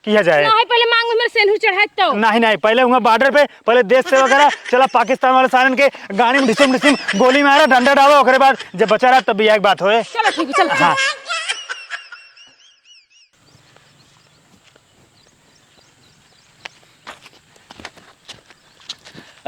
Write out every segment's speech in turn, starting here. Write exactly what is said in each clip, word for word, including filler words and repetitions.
किया जाए। नहीं, पहले मांग में मेरे सेनुर चढ़ाए तो। नहीं, नहीं, पहले हुआ बॉर्डर पे, पहले देश सेवा करा। चला पाकिस्तान वाले सारन के गाड़ी में ढिसुम ढिसुम गोली मारा, डंडा डावा, ओकरे बाद जब बचा रहा तब बियाह की बात होए। चलो ठीक है, चलो, चलो। हाँ।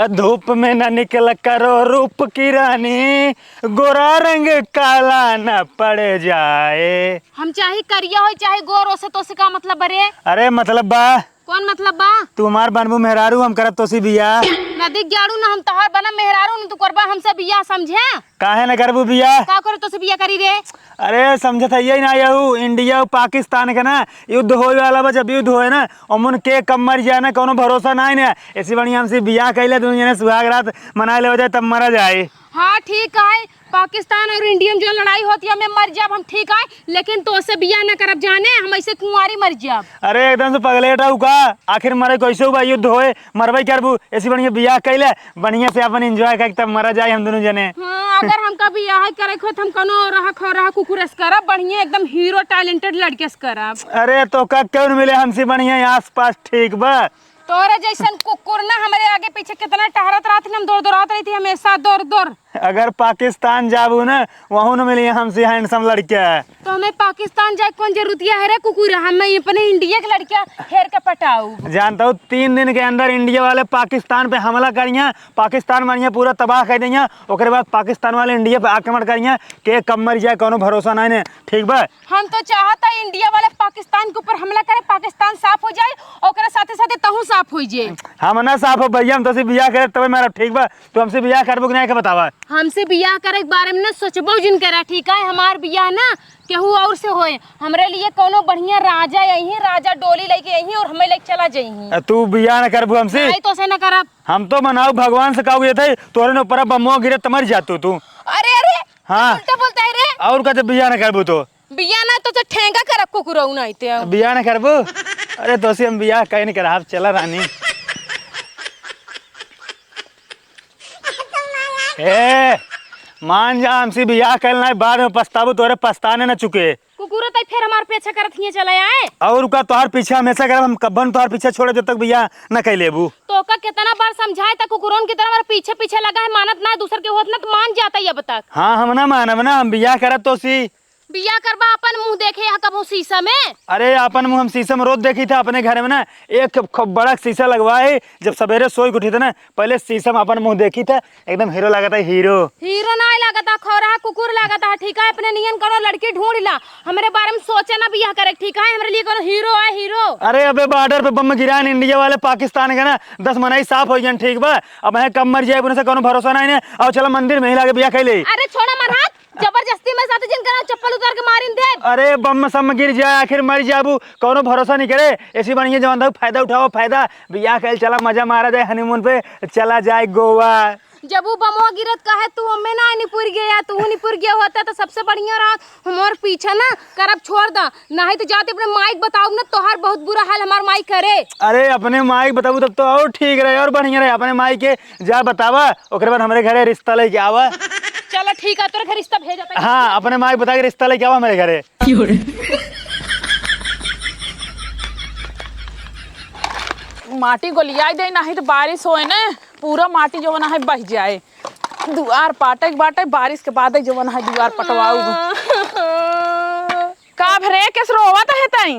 धूप में न निकल करो रूप की रानी, गोरा रंग काला न पड़ जाए। हम चाहे करिया होई, चाहे गोर, ओसे तोसे का मतलब बा रे? अरे मतलब बा। कौन मतलब बा? तू हमार बनबू मेहरारू, हम करब तोसे बियाह। नदी जाड़ू न हम तोहार बनब मेहरारू, न तू करबा हमसे बियाह, समझे? काहे न करबू बियाह? का करे तोसे बियाह करी रे? अरे समझत है यही ना, यहू इंडिया और पाकिस्तान के ना युद्ध होए वाला बा। जब युद्ध होए ना, ओमन के कब मर जाए ना, कौनो भरोसा ना है ना। ऐसी बढ़िया हमसे बियाह कैले, दुनू जने सुहाग रात मनाए ले हो जाए, तब मरा जाए। हाँ ठीक है, पाकिस्तान और इंडिया में जो लड़ाई होती है, हमें मर जाब हम, ठीक है, लेकिन तोसे बियाह न करब जाने, हम ऐसे कुंवारी मर जाब। अरे एकदम से पगलेट हऊ का? आखिर मरे कैसे हुआ, युद्ध होए, मरबे करबू। ऐसी बढ़िया बियाह कैले, बढ़िया से अपन एंजॉय करके तब मरा जाए हम दुनू जने। हाँ, अगर हमका बियाह करे के होत, हम कौनो रहा खो रहा कुकुर से करब, बढ़िया एकदम हीरो टैलेंटेड लड़के से करब। अरे तो का क्यों न मिले हमसे बढ़िया आस पास, ठीक बा? तोरे जैसन कुकुर ना हमरे आगे पीछे कितना टहरत रहत, हम दौड़ दौड़ात रही थी हमेशा, दौड़ दौड़। अगर पाकिस्तान जाबू ना, वहू न मिली हमसे हैंडसम लड़के। तो हमें पाकिस्तान जाए कौन जरूरतिया है रे कुकुर, हम अपने इंडिया के लड़के हेर के पटाऊ। जानता हूँ, तीन दिन के अंदर इंडिया वाले पाकिस्तान पे हमला करिया, पाकिस्तान मानिया पूरा तबाह कर दिया, ओकरे बाद पाकिस्तान वाले इंडिया पे आक्रमण करिया, के कब मर जाए, कोनो भरोसा नहीं ने, ठीक बा? हम तो चाहता इंडिया वाले पाकिस्तान के ऊपर हमला करे, पाकिस्तान साफ हो जाए, ओकरे साथे साथे तहू साफ हो जाए। हम ना साफ हो भैया, हम तोसे बियाह करे तबे मारब, ठीक बा? तू हमसे बियाह करबू कि नहीं के बतावा। हमसे बियाह करे के बारे में ना सोचबो जिन करा, ठीक है? हमार बियाह ना केहू और से होए, हमरे लिए कोनो बढ़िया राजा यही, राजा डोली लेके यही और हमें लेके चला जाइही। आ, तू बियाह ना करबू हमसे? नहीं, तोसे ना करब। हम तो मनाऊ भगवान से कहू ये थे, तोरे ने ऊपर बम्मो गिरे त मर जातू तू। अरे, अरे, हाँ। उल्टा बोलता है रे। और का, जब बियाह ना करबू तो? बियाह ना तो, तो ठेंगा करब कुकुरऊ नहीं ते। बियाह ना करबू? अरे तोसे हम बियाह कहीं नहीं कराब, चला रानी। ए, मान जा, हमसे बियाह कर ना, बाद में पछताबू, तोरे पछताने न चुके। कुकुर तई फिर हमार पीछा करत हिये चले आए। और का, तोहार पीछा हमेशा करब हम, कब्बन तोहार पीछा छोड़े जब तक बियाह न कर लेबू। तो का कितना बार समझाए त कुकुरन की तरह हमारे पीछे पीछे लगा है, मानत ना है, दूसर के होत ना तो मान जाता ही अब तक। हाँ, हम ना मानब ना, हम बियाह करब तोसी। बियाह करबा अपन मुँह देखे यहाँ कबहूँ शीशा में? अरे अपन मुँह हम शीशा में रोज देखी था अपने घर में ना, एक खूब बड़ा शीशा लगवा है, जब सवेरे सोई के उठी था ना पहले शीशा में अपन मुँह देखी था, एकदम हीरो लागत है, हीरो। हीरो ना लागत है, खौरा कुकुर लागत है, ठीक है? अपने नियन कोनो लड़की ढूंढ ला, हमरे बारे में सोचे ना बियाह करे, ठीक है? हमरे लिए कोनो हीरो है, हीरो। अरे अबे बॉर्डर पे बम गिरान इंडिया वाले पाकिस्तान के ना, दस मनई साफ हो गए, ठीक बा? अब है कब मर जाए, उनसे कोनो भरोसा नहीं है। और चला मंदिर में ही लाके बियाह कर ले। अरे छोड़ा मर हाथ, जबरदस्ती में साथ जिन करा, चप्पल उतार के मारिन दे। अरे बम सम गिर जाए, आखिर मर जाबू, कोनो भरोसा नहीं करे। ऐसी बढ़िया जवान था, फायदा उठाओ, फायदा। बियाह कइल चला, मजा मारा जाए, हनीमून पे चला जाए गोवा। जब वो बमवा गिरत कहे तू हमें ना निपुर गया, तू निपुर गया होता तो सबसे बढ़िया रहा। हमार पीछा ना करब छोड़ दा, नहीं तो जाते अपने माइक बताऊब ना, तोहार बहुत बुरा हाल हमार माई करे। अरे अपने माइक बताबू तब तो और ठीक रहे और बढ़िया रहे। अपने माई के जा बतावा, ओकरे बाद हमरे घरे रिश्ता लेके आवा। चला ठीक है, तोरे घर रिश्ता भेजा था। हाँ, अपने माई बता के रिश्ता लेके आवा हमरे घरे। माटी गोलियाई दे, नाही तो बारिश होए ना, पूरा माटी जवन है बह जाए। दुआर पाटे के बाटे, बारिश के बाद जवन है दुआर पटवाऊ। का भरे केस रोवत है तई?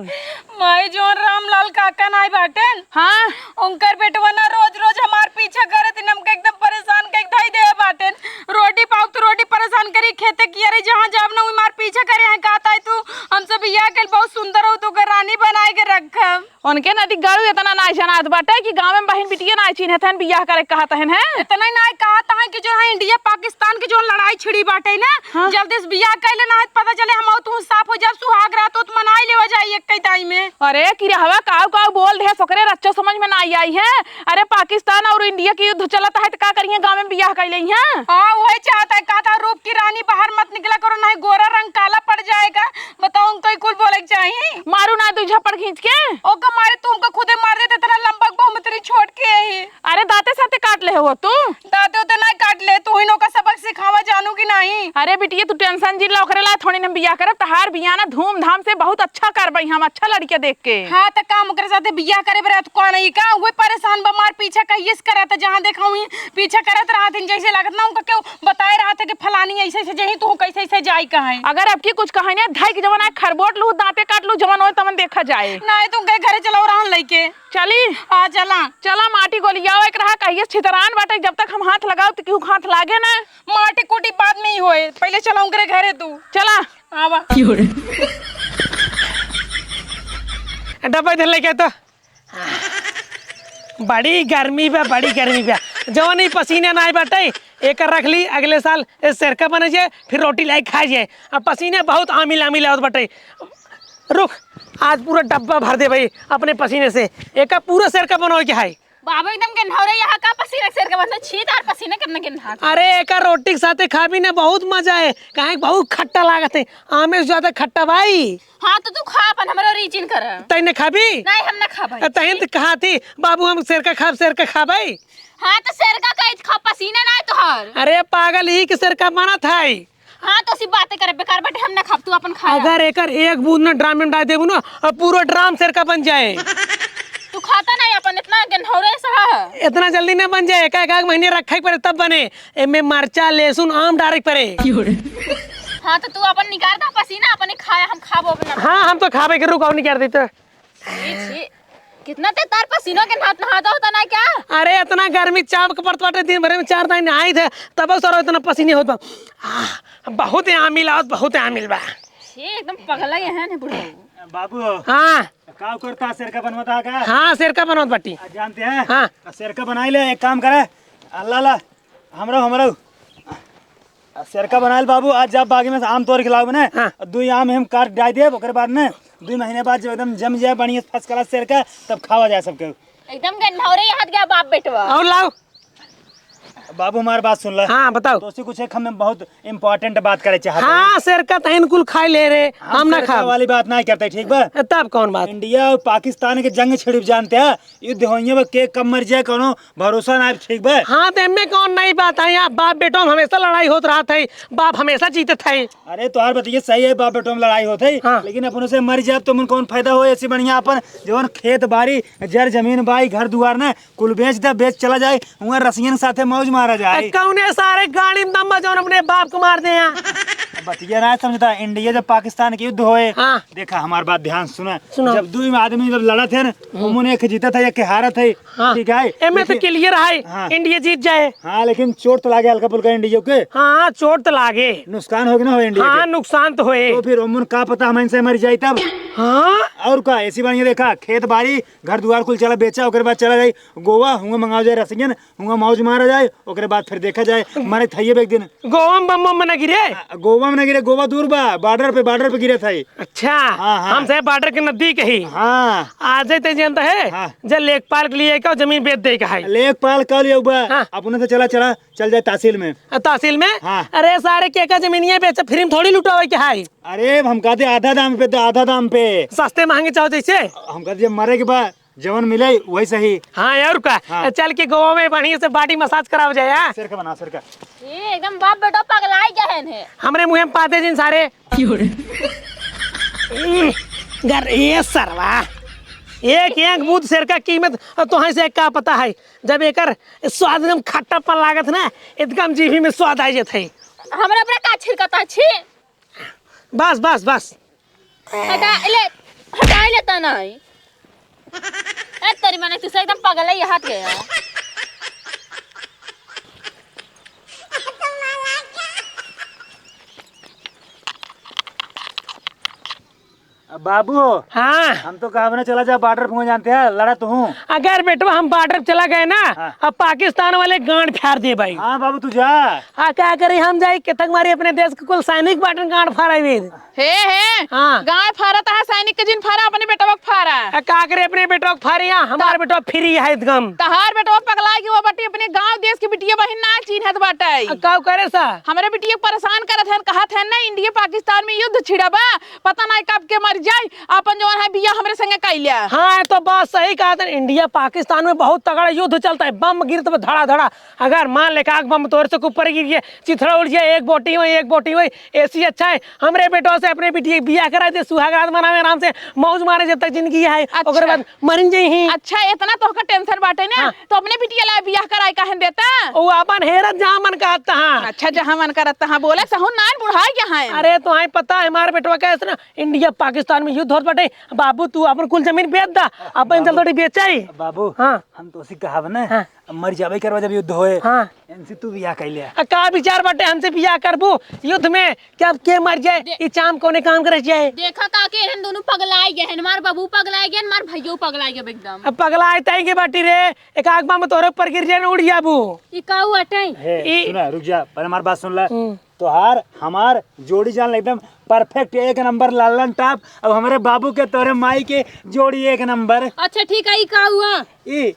माई, जौन रामलाल काका नाई बाटेन, हाँ। उनकर बेटवा ना रोज रोज हमार पीछा करत, हमके एकदम परेशान कइ धई दे बाटेन। रोटी पाउक तो रोटी परेशान करी, खेते किया रही, जहाँ जाब ना, उ हमार पीछा करे हैं, कहत है, "तू हमसे बियाह कइल बहुत सुंदर हो, तू के रानी बनाए के रखब।" उनके नदी गड़ू इतना नाई जनात बाटे कि गाँव में बहिन बिटिया नाई चिन्हत हन, बियाह करे कहत हन, हैं? इतना ही नाई कहत हन कि जो है इंडिया पाकिस्तान के जो लड़ाई छिड़ी बाटे ना, हाँ। जल्दी से बियाह कइले ना, पता चले हम तू साफ हो जाब, सुहाग रात होत मनाई लेवा जाई एक कई ताई में। अरे किरहवा काऊ काऊ बोल दे, ओकरे रच्चो समझ में नाई आई है। अरे पाकिस्तान और इंडिया के युद्ध चलत है, त का करिए गाँव में बियाह कइले हैं? हाँ, वही चाहत है, कहत है रूप की रानी बाहर मत निकला करो, नहीं गोरा रंग काला पड़ जाएगा। बताओ, उनको ही कुल बोले के चाही। मारू ना दू झापड़ खींच के। ओका मारे तुमको खुदे मार देते, इतना लंबा बहुमतरी छोड़ के ही। अरे दांते साथे काट ले हो तू। दांते उते ना काट ले, तू ही नौका सबक सिखावा जानू कि ना। अरे बिटिया, तू tension जिन ला, ओकरे ला थोड़ी न हम बियाह करब। तहार बियाह ना धूमधाम से बहुत अच्छा करबई हम, अच्छा लड़के देख के। हाँ, त काम ओकरे साथे बियाह करे बरे, त कौन है का? उहे परेशान बा, मार पीछा कहिए से करत, जहाँ देखा वहीं पीछा करत रहत हैं। जैसे लागत ना उनका केहू बताए रहत है कि फलानी ऐसे ऐसे जही, तू कैसे ऐसे जाई कहे। अगर अब की कुछ कहे ना, धई के जवन आए खरबोट लू, दांते काट लू, जवन होए तवन देखा जाए। ना, तुम गए घरे चलो रहन लइके। चली? हाँ, चला। चला, माटी गोलियाओ एक रहा, कहिए छितरान बाटे, जब तक हम हाथ लगाओ त केहू के हाथ लागे ना। माटी कूटी बाद में ही होए, पहले चला उनकरे घरे तू। चला। आवा। डब्बा इधर लेके आ तो। बड़ी गर्मी बा, बड़ी गर्मी बा। जवन ई पसीना ना आए बाटे, एकर रख ली, अगले साल ए सेरका बने जाए, फिर रोटी लाई खाए जाए। अब पसीना बहुत आमिल आमिल आवत बाटे। रुक, आज पूरा डब्बा भर देबई अपने पसीने से। एका पूरा सेरका बनावे के है। बाबू एकदम गेन्हौरे, यहाँ का पसीना सेरका बनता? छी, तार पसीना कितना गेन्हात है। अरे, एका रोटी के साथे खाबी ना, बहुत मजा है। काहे बहुत खट्टा लागत है, आमे से ज्यादा खट्टा भाई। हाँ, तो तू खा अपन, हमरो रीचिन कर। तैने खाबी? नहीं, हम ना खाबई। अ, तहिन तो कहा थी, "बाबू, हम सेरका खाब, सेरका खाबई।" हाँ, तो सेरका कही खा, पसीना ना है तोहर। अरे पागल, ई के सेरका बनत है। हाँ, तो सी बातें करे, बेकार बाटे, हम ना खाब, तू अपन खा। अगर एकर एक बूंद ना ड्राम में डाल देबू ना, और पूरा ड्राम सेरका बन जाए। तू खाता नहीं अपन, इतना गेन्हौरे सा है। इतना जल्दी ना बन जाए, एक एक महीने रखे के पड़े तब बने। एमे मरचा, लहसुन, आम डारे के पड़े। हाँ, तो तू अपन निकाल दा पसीना, अपन ही खाया, हम खाबो अपना। हाँ, हम तो खाबे के, रुक, और निकाल देते। छी, छी। कितना ते तार पसीनों के नहात, नहाता होता ना क्या? अरे, इतना गर्मी चाप के पड़त बाटे, दिन भर में चार दाई नहाई थे, तब सर इतना पसीने होत बा। आह, बहुत आमिल आवत, बहुत आमिल बा। छी, एकदम पगला ये है ने बुढ़ऊ। बाबू। हाँ। का करता, सेरका बनवता का? हाँ, सेरका बनवत बाटी। आ, जानते हैं? हाँ। आ, सेरका बनाई ले, एक काम करे। अल्लाह ला, हमरो, हमरो। आ, सेरका बनाइल बाबू, आज जब बागी में से आम तोड़ के लाओ ने, हाँ। आ, दुई आम हम काट डाल देब, ओकरे बाद ने, दुई महीने बाद जब एकदम जम जाए बढ़िया first class सेरका, तब खावा जाए सबके। एकदम गन्नौरे यहाँ गया बाप बेटवा। और लाओ। बाबू, हमार बात सुन ला। हाँ, बताओ। तो उसी कुछ एक हमें बहुत important बात करे चाहते हैं। हाँ, सेरका तहिन कुल खाई ले रे, हम हम ना सेरका खाब। वाली बात ना करते, ठीक बा? तब कौन बात? इंडिया और पाकिस्तान के जंग छिड़ब जानते हैं, युद्ध होइए बा, के कब मर जाए, कोनो भरोसा ना, ठीक बा? हाँ, तो एमे कौन नई बात है? यहाँ बाप बेटो में हमेशा लड़ाई होत रहत है, बाप हमेशा जीतत है। अरे, तोहार बतिये सही है, बाप बेटो में लड़ाई होत है, हाँ। लेकिन अपनों से मर जाए तो मन कौन फायदा हो? ऐसी बढ़िया अपन जवन खेत बाड़ी, जर जमीन बाई, घर दुआर ना, कुल बेच दे, बेच चला जाए, हुआ रसियन के साथे मौज मारा जाए। ए, कौने सारे गाड़ी में दम बा जौन अपने बाप को मार दे यहाँ? बतिया ना समझता, इंडिया जब पाकिस्तान के युद्ध होए, हाँ। देखा हमार बात ध्यान सुना, सुना। जब दो आदमी जब लड़त है ना, हम्म। उमन एक जीतत है, एक हारत है, हाँ। ठीक है? एमे तो लेकिन clear है, हाँ। इंडिया जीत जाए। हाँ, लेकिन चोट तो लागे हल्का फुल्का इंडिया के। हाँ, चोट तो लागे। नुकसान हो कि ना हो इंडिया हाँ, के? नुकसान तो होए। तो फिर उमन का पता हम इनसे मर जाए तब। हाँ। और का, ऐसी बढ़िया देखा, खेत बाड़ी, घर दुआर कुल चला बेचा, ओकरे बाद चला जाई गोवा, हुआ मंगाओ जाए रसियन, हुआ मौज मारा जाए, ओकरे बाद फिर देखा जाए, मरे थइये बे एक दिन। गोवा में बम बम ना गिरे? आ, गोवा में ना गिरे, गोवा दूर बा, border पे, border पे गिरे था। अच्छा, हाँ, हाँ। हम से border के नजदीक ही। हाँ। आ जाते जानता है, हाँ। जे लेखपाल के लिए का जमीन बेच दे का है। लेखपाल कल ये बा, हाँ। अपने से चला, चला, चल जाए तहसील में। आ, तहसील में? हाँ। अरे सारे के का जमीनिया बेच, free में थोड़ी लुटावे के है। अरे हम कहते आधा दाम पे दे, आधा दाम पे। सस्ते महंगे चाहो जैसे? हम कहते जब मरे के बाद जवन मिले वही सही। हाँ, और का? हाँ। चल के गोवा में बढ़िया से body massage करावा जाए, हाँ? सिर का बना, सिर का। ये एकदम बाप बेटो पगलाई गए हैं। हमरे मुँहे में पाते जिन सारे। गर, ये सरवा। एक, एक बूंद सेरका कीमत, अब तोहई से का पता है? जब एकर स्वाद एकदम खट्टापन लागत ना, एकदम जीभी में स्वाद आ जात है। हमरा ऊपर का छिड़कता छी? बस, बस, बस। हटा ले, हटा ले तना है। ए, तेरी माने, तू से एकदम पागल है, ये हाथ गया। अब बाबू, हाँ। हम तो कहा बने चला जा, border पहुंच जानते हैं, लड़ा तो हूँ। अगर बेटवा हम border चला गए ना, हाँ। अब पाकिस्तान वाले गांड फाड़ दे भाई। हाँ बाबू, तू जा। हाँ, क्या करी हम जाई, केतक मारी अपने देश के कुल सैनिक बाटन गांड फाड़ाई। हे, हे, हाँ। गांड फारा तहा सैनिक के जिन फारा, अपने बेटवा के फारा। आ, का करे अपने बेटवा के फारी, यहाँ हमार बेटवा free है एकदम। तहार बेटवा पगला गयो बाटे, अपने गांव देश के बिटिया बहिन ना चिन्हत बाटे। आ, का करे सा? हमरे बिटिया के परेशान करत हन, कहत हन ना इंडिया पाकिस्तान में युद्ध छिड़बा, पता ना कब के मर आपन जवन है बिया हमरे संगे कइल्या। हाँ, ये तो बात सही कहा था। इंडिया पाकिस्तान में बहुत तगड़ा युद्ध चलता है, बम गिरत बा धड़ा धड़ा। अगर मान ले का बम तोरे से ऊपर गिर गया, चिथड़ा उड़ जाए, एक बोटी होई, एक बोटी होई, ऐसी अच्छा है हमरे बेटवा से अपने बिटिया के बियाह करा दे, सुहाग रात मनावे आराम से, मौज मारे जब तक जिंदगी है, अच्छा। ओकरे बाद मरिन जइहीं। अच्छा, इतना तोहका टेंशन बाटे ना, हाँ। तो अपने बिटिया ला बियाह कराए काहे देता? वो अपन हेरत जहाँ मन कहत तहाँ। अच्छा, जहाँ मन करत तहाँ बोले, सहु नान बुढ़ाई गया है। अरे, तो आई पता है, हमारे बेटवा कैसे ना इंडिया पाकिस्तान में युद्ध होत बाटे। बाबू, तू अपन कुल जमीन बेच दा, अपन बाबू, चल थोड़ी बेचाई। बाबू, हाँ। हम तो उसी कहब ना, हाँ। अब मर जाबे करवा जब युद्ध होए। हाँ। इनसे तू बियाह कर ले। आ, का विचार बाटे हमसे बियाह करबू युद्ध में? क्या अब के मर जाए, दे- ई चाम कौने काम करे जाए? देखा काकी, इन्हन दोनों पगलाइ गए हैं, हमार बाबू पगलाइ गए, हमार भइयो पगलाइ गए एकदम। अब पगलाइ तई के बाटी रे, एक आग बम तोरे ऊपर गिर जाए ना, उड़ जाबू। ई का हुआ टई? हे, ई सुना, रुक जा, पहले हमार बात सुन ले। हम्म। तोहार हमार जोड़ी जान एकदम perfect, एक नंबर लल्लन top। अब हमरे बाबू के तोरे माई के जोड़ी एक नंबर। अच्छा ठीक है, ई का हुआ? ई,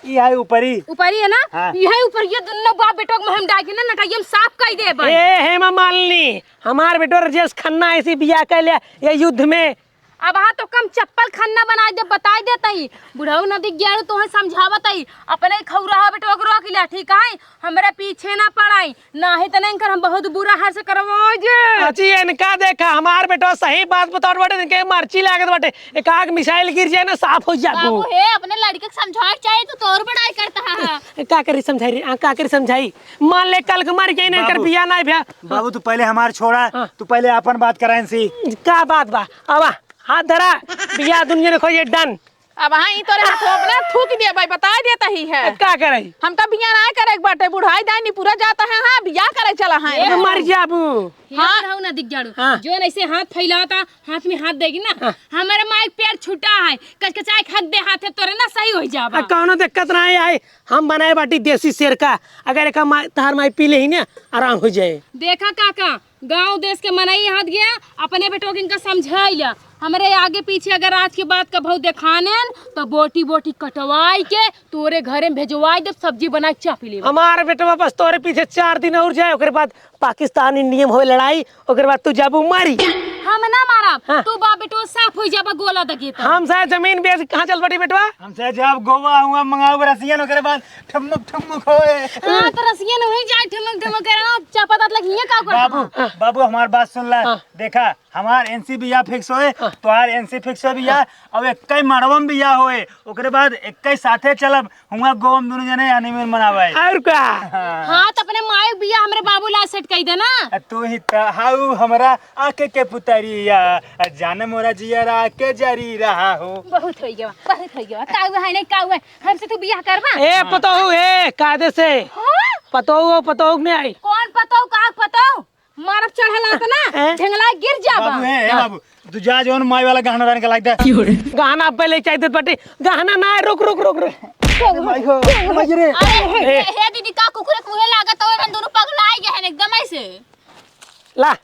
ई है ऊपरी। ऊपरी है ना? हाँ। ई है ऊपर, ये दुन्नो बाप बेटो के मुँह में डाल के ना नटैया में साफ कर देबे। ए हेमा मालिनी, हमार बेटो राजेश खन्ना ऐसी बियाह कर लिया ये युद्ध में। अब हाँ तो कम चप्पल खन्ना बनाइ दे, बताइ देत ही। बुढ़ऊ नदी ग्यारू तोहे समझावत ही, अपने खौराहा बेटवा के रोक लिया, ठीक है? हमरे पीछे ना पड़ाई, नाही त इनकर हम बहुत बुरा हाल से करवाओ जे। अजी, इनका देखा, हमार बेटवा सही बात बतावत बाटे, इनके मर्ची लागत बाटे। एक आग मिसाइल गिर जाए ना, साफ हो जाबू। बाबू हे, अपने लड़के के समझाए के चाही, तू तो और बड़ाई करता है। का करी समझाई रे, आ, का करी समझाई? मान ले कल के मर गई ना, इनकर बाबू, बियाह ना भ्या। बाबू, तू पहले हमार छोड़ा, हाँ। तू पहले अपन बात करा इनसे। का बात बा? आवा, हाथ धरा, बियाह दुनिया ने खोजे, done। अब हाँ, ई तोरे हाथ में अपना थूक दिया भाई, बताइ देत ही है। अब का करई? हम तो बियाह ना करे के बाटे, बुढ़ाई दाई नी पूरा जाता है, हाँ, बियाह करे चला है। ए, मर जाबू। हाँ। हाँ। रहो ना दिख जाड़ू। हाँ। जो ऐसे हाथ फैलाता, हाथ में हाथ देगी ना, हाँ। हमारे माई के पैर छूटा है, कचकचाए के हक दे हाथ है, तोरे ना सही हो जाबा। आ, कौनो दिक्कत ना है, आई, हम बनाए बाटी देसी सेरका, अगर एका माई, तहार माई पी लेही ना, आराम हो जाए। देखा काका, गाँव देश के मनई हट गया, अपने बेटो के इनका समझाई लिया। हमरे आगे पीछे अगर आज के बाद कभू देखानेन, तो बोटी बोटी कटवाई के तोरे घरे में भेजवाई देब, सब्जी बना के चापी लेबे। हमार बेटवा बस तोरे पीछे चार दिन और जाए, ओकरे बाद पाकिस्तान इंडिया में होए लड़ाई, ओकरे बाद तू जाबू मारी। हम ना मारब, हाँ। तू बाप बेटो साफ हो जाबा गोला दगे तो। हम सारा जमीन बेच के कहाँ चल बटी बेटवा? हम सारा जब गोवा हुआ मंगाऊ रसियन, ओकरे बाद ठुमुक ठुमुक होए। हाँ, तो रसियन वहीं जाए ठुमुक ठुमुक करे ना, चापा तात लग हियाँ का कर बाबू, हाँ। बाबू, हमार बात सुन ला। हाँ। देखा, हमार एनसी बियाह fix होए, हाँ। तोहार एनसी fix होए बियाह, हाँ। अब एक्कै मड़वा में बियाह होए, ओकरे बाद एक्कै साथे चलब, हुआँ गोवा में दुनू जने honeymoon मनावे। और का? हाँ। हाँ, तो अपने माई बियाह हमरे बाबू ला set कई देना। आ, तू ही त हाउ हमरा आँखे के पुतरिया, आ, जान मोरा जियरा के जरी रहा हो। बहुत होइ गया, बहुत होइ गया। का हुआ है, नहीं का हुआ है? हमसे तू बियाह करबा? ए, हाँ। पतोहू, ए, कायदे से। हाँ? पतोहू, पतोहू में आई। कौन पतोहू, का पतोहू? मारब चढ़ल आत ना, हैं? ढेंगला गिर जाबा। बाबू, हे, हे हाँ। बाबू, तू जा जौन माई वाला गहना दान के लाइ दे। गहना अब पहले चाहिए बाटे, गहना ना है, रुक, रुक, रुक, रुक। माई हो, माई रे। अरे, हे, हे। हे दीदी, का कुकुरे के मुँहे लागत हो, एमन दोनों पगलाइ गए हैं एकदम ऐसे। ला,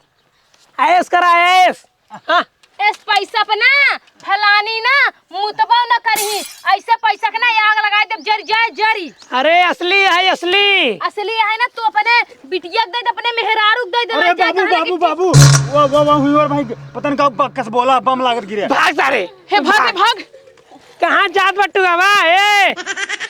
ऐश करा, ऐश। हाँ। एस पैसा पे ना, फलानी ना, मुतबो न करही, ऐसे पैसा के ना आग लगाइ देब, जरि जाए, जरि। अरे असली है, असली। असली है ना, तू अपने बिटिया के दे दे, अपने मेहरारू के दे दे, अरे ले जाए, बाबू, कहने बाबू, की बाबू, वाह, वाह, वाह, हुई और भाई, पता नहीं का बक्कस बोला, बम लागत गिरे। भाग सारे। हे भाग, हे भाग। कहाँ जात बटुआ बा, ए?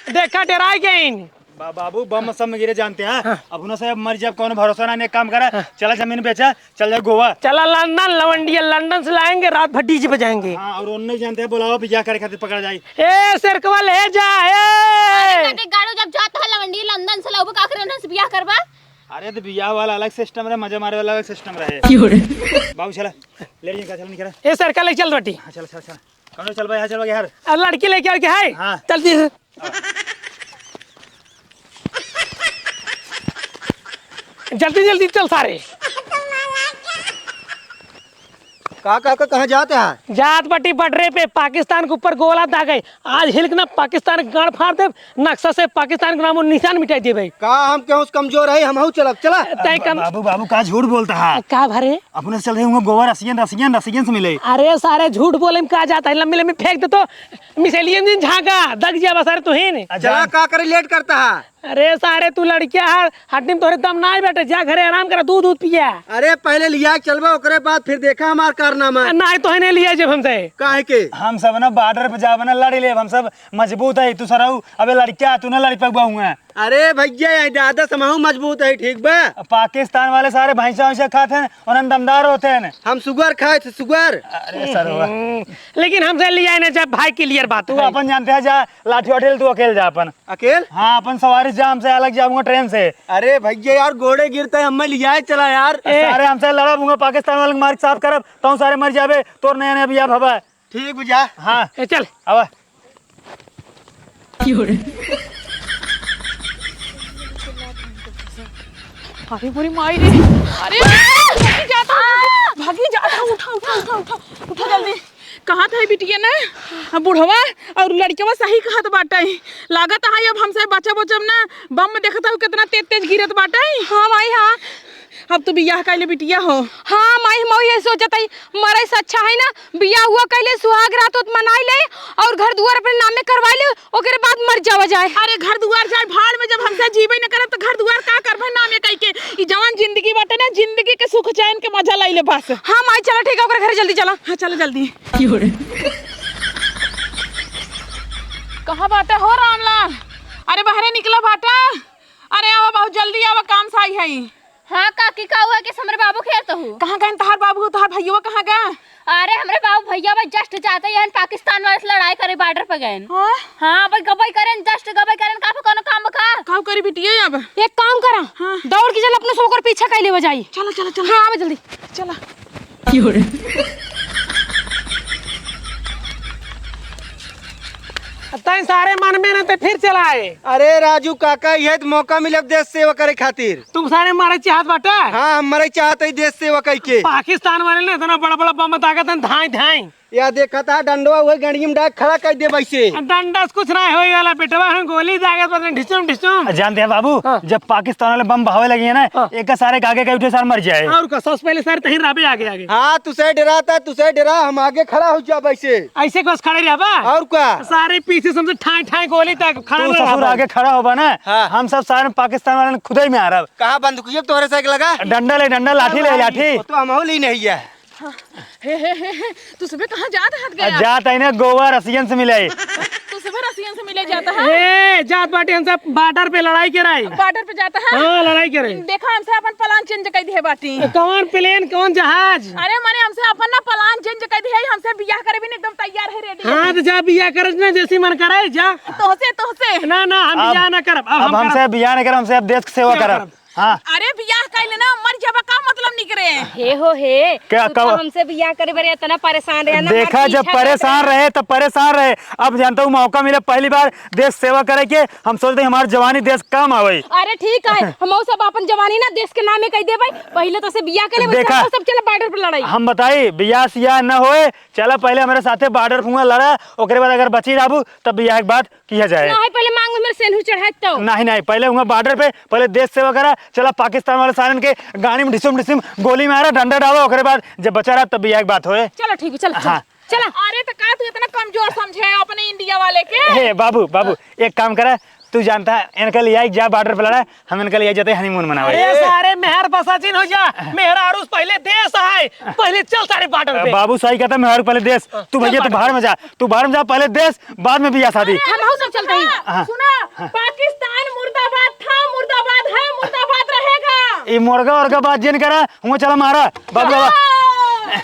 देखा, डेराइ गइन। बा-, बाबू, बम सब में गिरे जानते हैं। हाँ। अब उन्हें से अब मर जाए, कौनो भरोसा ना, एक काम करा, हाँ। चला जमीन बेचा, चल जाए गोवा। चला लंदन, लवंडिया लंदन से लाएंगे, रात भर डीजे बजाएंगे। हाँ, और उन्हें जानते हैं, बुलावा, बियाह करे खातिर पकड़ा जाए। ए, सेरकवा ले जा, ए। अरे, कटे गाड़ू, जब जात है लवंडिया लंदन से लाऊबा, का करे उन्हें से बियाह करबा? अरे, तो बियाह वाला अलग system रहे, मजा मारे वाला अलग system रहे। क्यों रे? बाबू, चला, ले लीजिए, का चला, नहीं करा। ए, सेरका ले चल, रोटी। हाँ, चला, चला, चला। कौन चल भाई, यहाँ चल भाई, यार। आ, लड़की लेके आओ क्या है? हाँ। चल दी। जल्दी, जल्दी चल सारे। का, का, का, कहाँ जात है? जात बाटी border पे, पाकिस्तान के ऊपर गोला दागे। आज हिल के ना पाकिस्तान के गांड फाड़ देब, नक्शा से पाकिस्तान के नामो निशान मिटाइ देबे। का हम केहू से कमजोर है, हमहू चलब, चला। तय बा-, कम बाबू, बाबू, का झूठ बोलता है? का भरे? अपने से चल रहे होंगे गोवा, रसियन, रसियन, रसियन से मिले। अरे सारे झूठ बोले में का जाता है, लंबी लंबी फेंक दे तो मिसाइलियन दिन झांका, दग जाबा सारे तुहिन। अच्छा। चला, का करे, late करता है? अरे सारे, तू लड़किया है, हड्डी में तोहरे दम नाहीं बाटे, जा घरे आराम करा, दूध दूध पिया। अरे पहले लिया के चलबा, ओकरे बाद फिर देखा हमार कारनामा। नाहीं तो है नहीं लिया जब हमसे। काहे के? हम सब ना बॉर्डर पे जाबे ना लड़ी लेब, हम सब मजबूत है। तू सरऊ अबे लड़किया, तू ना लड़ी पगुआ हुआ। अरे भैया, यही दादा समहू मजबूत है, ठीक बा? पाकिस्तान वाले सारे भैंसा वैंसा खात हैं, उन्हन दमदार होत हैं। हम सुगर खाए थे, सुगर। अरे सरवा। हम्म, लेकिन हमसे लिया ना जब भाई clear बात तू है। अपन जानते हैं, जा लाठी वाठी ले, तू अकेल जा अपन। अकेल? हाँ, अपन सवारी से जा, हमसे अलग जाऊंगा ट्रेन से। अरे भैया यार, गोड़े गिरते हैं, हमें लियाए चला यार। ए। सारे हमसे लड़ब, हुआ पाकिस्तान वाले के मार के साफ करब, तू सारे मर जाबे, तोर नया नया बियाह भवा। ठीक बुझा। हाँ। ए, चल। आवा। अरे मोरी माई रे। अरे भागी जात है, भागी जात है, उठा, उठा, उठा, उठा, उठा जल्दी। कहाँ था बिटिया ना? अब बुढ़वा और लड़कवा सही कहत बाटे। लागत है अब हमसे बचा बचब ना, बम देखत हो कितना तेज तेज गिरत बाटे। हाँ माई, हाँ। अब तू बियाह कइले बिटिया हो। हाँ माई, हम यही सोचत हई, मरे से अच्छा है ना बियाह हुआ कइले, सुहाग रात होत मनाई ले और घर दुआर अपने नामे करवाई ले, ओकरे बाद मर जावा जाए। अरे घर दुआर जाए भाड़ में, जब हमसे जीवे न करब तो घर दुआर का करबे नामे कई के। ई जवान जिंदगी बाटे ना, जिंदगी के सुख चैन के मजा लई ले बस। हाँ माई, चला ठीक है, ओकरे घरे जल्दी चला। हाँ चला जल्दी। कहाँ बाटे हो रामलाल? अरे बहरे निकला बाटे। अरे आवा, बहुत जल्दी आवा, काम से आई है। हाँ काकी, का हुआ कि हमरे बाबू खेत हूँ? कहाँ गए तहार बाबू, तहार भैया कहाँ गए? अरे हमरे बाबू भैया बस just जाते ही हन पाकिस्तान वाले से लड़ाई करे बॉर्डर पे गए। हाँ? हाँ, भाई गबई करें, just गबई करें, का पे कोनो काम बा का? का करी बिटिया अब? एक काम करा, हाँ। दौड़ के चल अपने सब ओकर पीछा कइले हो जाई। चलो, चलो, चलो। हाँ, आवा जल्दी। चला। तैं सारे मन में ना ते फिर चलाए। अरे राजू काका, यह तो मौका मिले देश सेवा करे खातिर। तुम सारे मरे चाहत बाटे? हाँ, हम मरे चाहत हई देश सेवा कई के। पाकिस्तान वाले ने इतना बड़ा बड़ा बम दागत हैं, धाई धाई। या देखत हा डंडवा हुए गड़ियम डाक खड़ा कर दे वैसे। डंडा से कुछ ना होए वाला बेटवा, हम गोली दागत बाटे ढिसुम ढिसुम। जानते हैं बाबू, हाँ। जब पाकिस्तान वाले बम बहावे लगी है ना, हाँ। एक सारे के आगे कहीं उठे सार मर जाए। और का, सबसे पहले सारे तहीं राबे आगे आगे। हाँ, तुसे डराता, तुसे डरा, हम आगे खड़ा हो जा वैसे। ऐसे बस खड़े रहबा? और का? सारे पीछे से हमसे ठाई ठाई गोली तक खड़ा तू रहा ससुर भाई। आगे खड़ा होबा ना, हाँ। हम सब सारे पाकिस्तान वाले खुदे में आ रहा। कहाँ बंदूकिया तोहरे साइकिल लगा? डंडा ले, डंडा, लाठी ले, लाठी। वो तो हम ली नहीं है। हाँ। हे, हे, हे, हे, तू सबे कहाँ जात हाथ आ, गया? जात है ना गोवा रसियन से मिले। तू सबे रसियन से मिले जाता है? ए, जात बाटी हम सब बॉर्डर पे लड़ाई के रही। बॉर्डर पे जाता है? हाँ, लड़ाई के रही। देखा हमसे अपन plan change कर दिए बाटी। कौन plane, कौन जहाज? अरे माने हमसे अपन ना plan change कर दिए, हमसे बियाह करे भी नहीं, एकदम तैयार है, ready है। हाँ, तो जा बियाह कर ना, जैसी मन करे, जा। तोहसे, तोहसे। ना, ना, हम अब, बियाह ना करब, अब अब हम हमसे करब। बियाह ना करब, हमसे अब देश की सेवा सेवा करब। करब। हाँ। अरे बियाह कइले ना मर जाबा का मतलब निकरे? हे हो हे, क्या तू तो कहो? हमसे बियाह करे बरे इतना परेशान रहे ना, देखा, हमार जब पीछा परेशान करता रहे, तब परेशान रहे। अब जानता हूँ, मौका मिले पहली बार देश सेवा करे के, हम सोचते हैं हमार जवानी देश काम आवे। अरे ठीक है, हम सब अपन जवानी ना देश के नामे कह देबे। पहले तो से बियाह के लेबे, देखा, सब चला बॉर्डर पर लड़ाई। हम बताई, बियाह सियाह न होए, चला पहले हमारे साथे बॉर्डर फुआ लड़ा, ओकरे बाद अगर बची रहबू, तब बियाह के बाद किया जाए। नाही, पहले मांग में हमरे सेनुर चढ़ाए तो। नाही, नाही, पहले हुआ बॉर्डर पे, पहले देश सेवा करा। चला, पाकिस्तान वाले सारन के गाड़ी में ढिसुम ढिसुम गोली मारा, डंडा डाला, ओकरे बाद जब बचा रहा तब बियाह की बात होए। चलो, ठीक है, चलो, चलो। हाँ। चला। अरे, तो का तू इतना कमजोर समझे अपने इंडिया वाले के? हे बाबू, बाबू, एक काम करा, तू जानता है, इनके लिए आई जा बॉर्डर पे लड़ा, हम इनके लिए जाते हनीमून मनावे। अरे सारे मेहर बसा जिन हो जा, मेहरारू से पहले देश आए, पहले चल सारे बॉर्डर पे। बाबू सही कहता, मेहरारू पहले देश। हाँ, तू चल भैया, तू बॉर्डर बाहर में जा, तू बाहर में जा, पहले देश, बाद में बियाह शादी। हम, हम सब चलते हैं। हाँ। सुना, हाँ। पाकिस्तान मुर्दाबाद था, मुर्दाबाद है, मुर्दाबाद रहेगा। ये मुर्गा उर्गा बात जिन करा, हुआ चला मारा, बाबू बाबा। हाँ।